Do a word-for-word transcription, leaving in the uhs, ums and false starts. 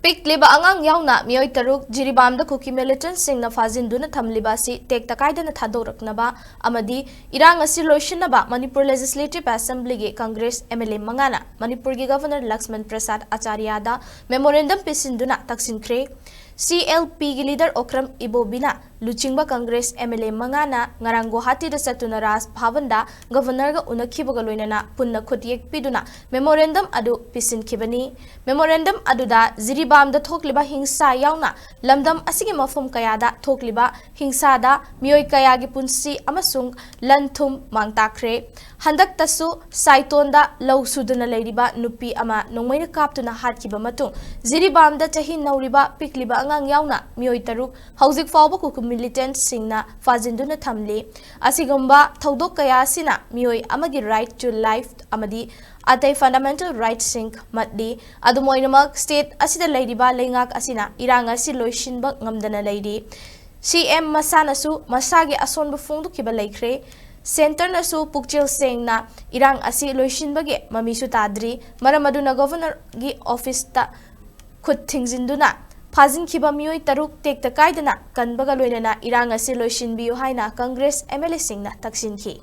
ꯄꯤꯛꯂꯤꯕ ꯑꯉꯥꯡ ꯌꯥꯎꯅ ꯃꯤꯑꯣꯏ ꯇꯔꯨꯛ ꯖꯤꯔꯤꯕꯥꯝꯗ ꯀꯨꯀꯤ militantꯁꯤꯡꯅ ꯐꯥꯖꯤꯟꯗꯨꯅ ꯊꯝꯂꯤꯕ ꯑꯁꯤ ꯇꯦꯛꯇ ꯀꯥꯏꯗꯅ ꯊꯥꯗꯣꯔꯛꯅꯕ ꯑꯃꯗꯤ ꯏꯔꯥꯡ ꯑꯁꯤ ꯂꯣꯏꯁꯤꯟꯅꯕ ꯃꯅꯤꯄꯨꯔ Legislative Assemblyꯒꯤ Congress MLA ꯃꯉꯥꯅ ꯃꯅꯤꯄꯨꯔꯒꯤ Governor ꯂꯛꯁꯃꯟ ꯄ꯭ꯔꯁꯥꯗ ꯑꯆꯥꯔꯌꯥꯗ memorandum ꯄꯤꯁꯤꯟꯗꯨꯅ ꯇꯛꯁꯤꯟꯈ꯭ꯔꯦ꯫ CLPꯒꯤ leader ꯑꯣꯀ꯭ꯔꯝ ꯏꯕꯣꯕꯤꯅ ꯂꯨꯆꯤꯡꯕ Congress MLA ꯃꯉꯥꯅ ꯉꯔꯥꯡ ꯒꯨꯋꯥꯍꯥꯇꯤꯗ ꯆꯠꯇꯨꯅ ꯔꯥꯖ ꯚꯕꯟꯗ Governorꯒ ꯎꯅꯈꯤꯕꯒ ꯂꯣꯏꯅꯅ ꯄꯨꯟꯅ ꯈꯨꯠꯌꯦꯛ ꯄꯤꯗꯨꯅ memorandum ꯑꯗꯨ ꯄꯤꯁꯤꯟꯈꯤꯕꯅꯤ꯫ Memorandum ꯑꯗꯨꯗ ꯖꯤꯔꯤꯕꯥꯝꯗ ꯊꯣꯛꯂꯤꯕ ꯍꯤꯡꯁꯥ ꯌꯥꯎꯅ ꯂꯝꯗꯝ ꯑꯁꯤꯒꯤ ꯃꯐꯝ ꯀꯌꯥꯗ ꯊꯣꯛꯂꯤꯕ ꯍꯤꯡꯁꯥꯗ ꯃꯤꯑꯣꯏ ꯀꯌꯥꯒꯤ ꯄꯨꯟꯁꯤ ꯑꯃꯁꯨꯡ ꯂꯟ ꯊꯨꯝ ꯃꯥꯡ ꯇꯥꯛꯈ꯭ꯔꯦ꯫ ꯍꯟꯗꯛꯇꯁꯨ ꯁꯥꯏꯇꯣꯟꯗ ꯂꯧ ꯁꯨꯗꯨꯅ ꯂꯩꯔꯤꯕ ꯅꯨꯄꯤ ꯑꯃ ꯅꯣꯡꯃꯩꯅ ꯀꯥꯞꯇꯨꯅ ꯍꯥꯠꯈꯤꯕ ꯃꯇꯨꯡ ꯖꯤꯔꯤꯕꯥꯝꯗ ꯆꯍꯤ ꯅꯧꯔꯤꯕ ꯄꯤꯛꯂꯤꯕ ꯑꯉꯥꯡ ꯌꯥꯎꯅ ꯃꯤꯑꯣꯏ ꯇꯔꯨꯛ ꯍꯧꯖꯤꯛ ꯐꯥꯎꯕ ꯀꯨꯀꯤ militantꯁꯤꯡꯅ ꯐꯥꯖꯤꯟꯗꯨꯅ ꯊꯝꯂꯤ꯫ ꯑꯁꯤꯒꯨꯝꯕ ꯊꯧꯗꯣꯛ ꯀꯌꯥ ꯑꯁꯤꯅ ꯃꯤꯑꯣꯏ ꯑꯃꯒꯤ right to life ꯑꯃꯗꯤ ꯑꯇꯩ fundamental rightꯁꯤꯡ ꯃꯠꯂꯤ꯫ ꯑꯗꯨꯝ ꯑꯣꯏꯅꯃꯛ state ꯑꯁꯤꯗ ꯂꯩꯔꯤꯕ ꯂꯩꯉꯥꯛ ꯑꯁꯤꯅ ꯏꯔꯥꯡ ꯑꯁꯤ ꯂꯣꯏꯁꯤꯟꯕ ꯉꯝꯗꯅ ꯂꯩꯔꯤ꯫ CM ꯃꯁꯥꯅꯁꯨ ꯃꯁꯥꯒꯤ ꯑꯁꯣꯟꯕ ꯐꯣꯡꯗꯣꯛꯈꯤꯕ ꯂꯩꯈ꯭ꯔꯦ꯫ Centreꯅꯁꯨ ꯄꯨꯛꯆꯦꯜ ꯁꯦꯡꯅ ꯏꯔꯥꯡ ꯑꯁꯤ ꯂꯣꯏꯁꯤꯟꯕꯒꯤ ꯃꯃꯤꯁꯨ ꯇꯥꯗ꯭ꯔꯤ꯫ ꯃꯔꯝ ꯑꯗꯨꯅ Governorꯒꯤ officeꯇ ꯈꯨꯠ ꯊꯤꯡꯖꯤꯟꯗꯨꯅ ꯐꯥꯖꯤꯟꯈꯤꯕ ꯃꯤꯑꯣꯏ ꯇꯔꯨꯛ ꯇꯦꯛꯇ ꯀꯥꯏꯗꯅ ꯀꯟꯕꯒ ꯂꯣꯏꯅꯅ ꯏꯔꯥꯡ ꯑꯁꯤ ꯂꯣꯏꯁꯤꯟꯕꯤꯌꯨ ꯍꯥꯏꯅ Congress MLAꯁꯤꯡꯅ ꯇꯛꯁꯤꯟꯈꯤ꯫